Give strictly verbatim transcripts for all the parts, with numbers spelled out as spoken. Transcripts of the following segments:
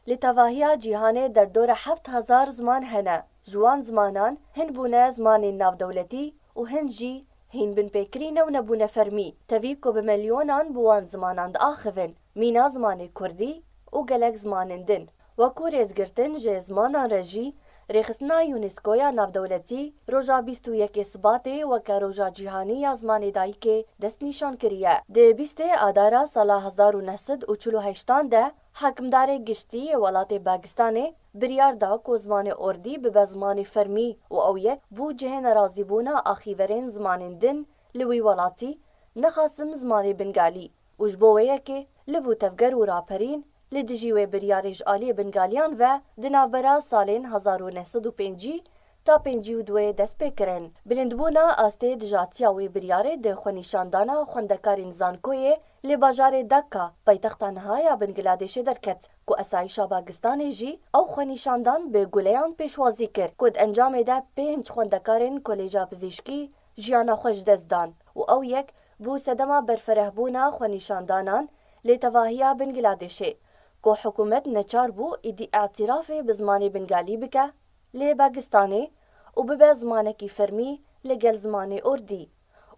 Li tevahiya cîhanê derdora heft hezar ziman hene. Ji wan zimanan hin bûne zimanên navdewletî û hin jî hîn binpêkirî ne û nebûne fermî. Tevî ku bi milyonan bi wan zimanan diaxivin, mîna zimanê kurdî û gelek zimanên din. Wekû rêzgirtin ji zimanan re jî, rêxistina UNESCO ya navdewletî roja bîst û yekê Sibatê weke roja cîhanî ya zimanê dayikê destnîşan kiriye. Di bîstê Adara sala hezar û neh sed û çil û heştan de, hekimdarê giştî yê welatê Pakistanê biryar da ku zimanê ordî bibe zimanê fermî û ew yek bû cihê nerazîbûna axîverên zimanên din li wî welatî, nexasim zimanê bingalî. Û ji bo wê yekê liv û tevger û raperîn li dijî wê biryarê ji aliyê bingaliyan ve di navbera salên hezar û neh sed û pêncî ta pêncî û duê dest pê kirin. Bilindbûna astê dijatiya wê biryarê di xwenîşandana xwendekarên zankoyê li bajarê Dakka, paytexta niha ya Bingladêşê derket, ku esayîşa Pakistanê jî ew xwenîşandan bi guleyan pêşwazî kir, ku di encamê de pênc xwendekarên Kolêja Pizîşkî jiyana xwe ji dest dan û ew yek bû sedema berferehbûna xwenîşandanan li tevahiya Bingladêşê, ku hikûmet neçar bû êdî îtirafê bi zimanê bingalî bike, lê Pakistanê û bibe zimanekî fermî li gel zimanê ordî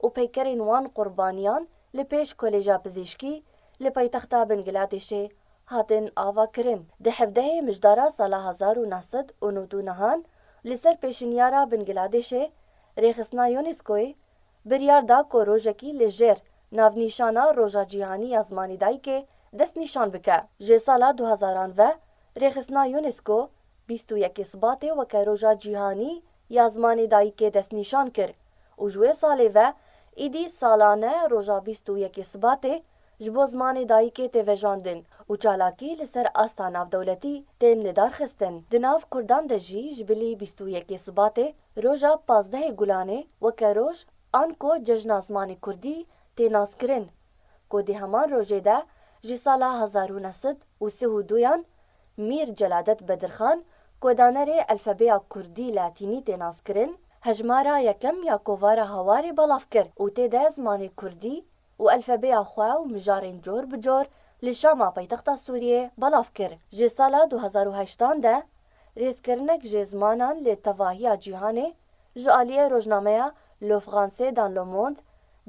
û peykerên wan qurbaniyan li pêş Kolêja Pizîşkî li paytexta Bingladêşê hatin avakirin. Di hevdehê Mijdara sala hezar û neh sed û nod û nehan li ser pêşinyara Bingladêşê, rêxistina UNESCOyê biryar da ku rojekî li jêr navnîşana Roja Cîhanî ya Zimanê Dayikê destnîşan bike. Ji sala du hezaran ve rêxistina UNESCO bîst û yekê Sibatê weke Roja Cîhanî ya Zimanê Dayikê destnîşan kir û ji wê salê ve êdî salane roja bîst û yekê Sibatê ji bo zimanê dayikê tê vejandin û çalakî li ser asta navdewletî tên lidarxistin. Di nav Kurdan de jî ji bilî bîst û yekê Sibatê roja pazdehê Gulanê weke roj anko Cejna Zimanê Kurdî tê naskirin, ku di heman rojê de ji sala hezar û neh sed û sî û duyan Mîr Celadet Bedirxan, ku danerê elfebeya kurdî latînî tê naskirin, hejmara yekem ya kovara Hawarê belav kir û tê de zimanê kurdî û elfebeya xwe û mijarên cor bi cor li Şama paytexta Sûriyê belav kir. Ji sala du hezar û heştan de rêzkirinek ji zimanan li tevahiya cîhanê ji aliyê rojnameya Le Français dans le Monde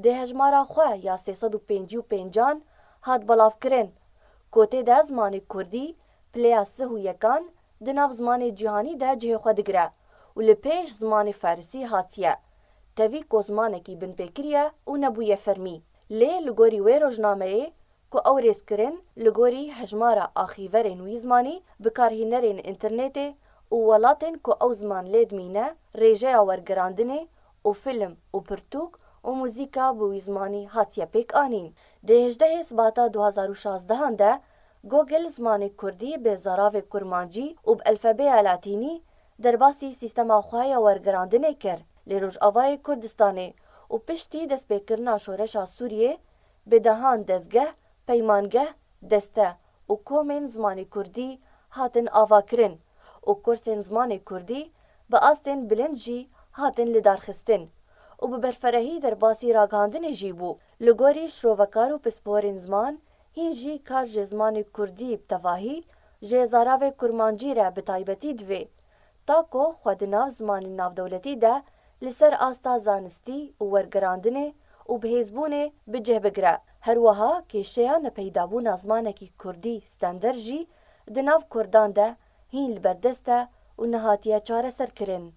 di hejmara xwe ya sê sed û pêncî û pêncan hat belavkirin, ku tê de zimanê kurdî pileya sih û yekan di nav zimanê cîhanî de cihê xwe digire û li pêş zimanê farisî hatiye. Tevî ku zimanekî binpêkirî ye û nebûye fermî. Lê li gorî wê rojnameyê, ku ew rêzkirin li gorî hejmara axîverên wî zimanî, bikarhînerên înternetê û welatên ku ew ziman lê dimîne, rêjeya wergerandinê û fîlm û pirtûk û muzîka bi wî zimanî hatiye pêkanîn. Di hejdehê Sibata du hezar û şazdehan de Google zimanê kurdî bi zaravê kurmancî û bi elfebeya latînî derbasî sîstema xwe ya wergerandinê kir li Rojavayê Kurdistanê û piştî destpêkirina şoreşa Sûriyê bi dehan dezgeh, peymangeh, deste û komên zimanê kurdî hatin avakirin û kursên zimanê kurdî bi astên bilind jî hatin lidarxistin û bi berferehî derbasî ragihandinê jî bû. Li gorî şirovekar û pisporên ziman, hîn jî kar ji zimanê kurdî bi tevahî, ji zaravê kurmancî re bi taybetî divê, ta ku xwe di nav zimanên navdewletî de li ser asta zanistî û wergerandinê û bihêzbûnê bi cih bigire. Her wiha kêşeya nepeydabûna zimanekî kurdî stender jî di nav kurdan de hîn li ber dest e û nehatiye çareserkirin.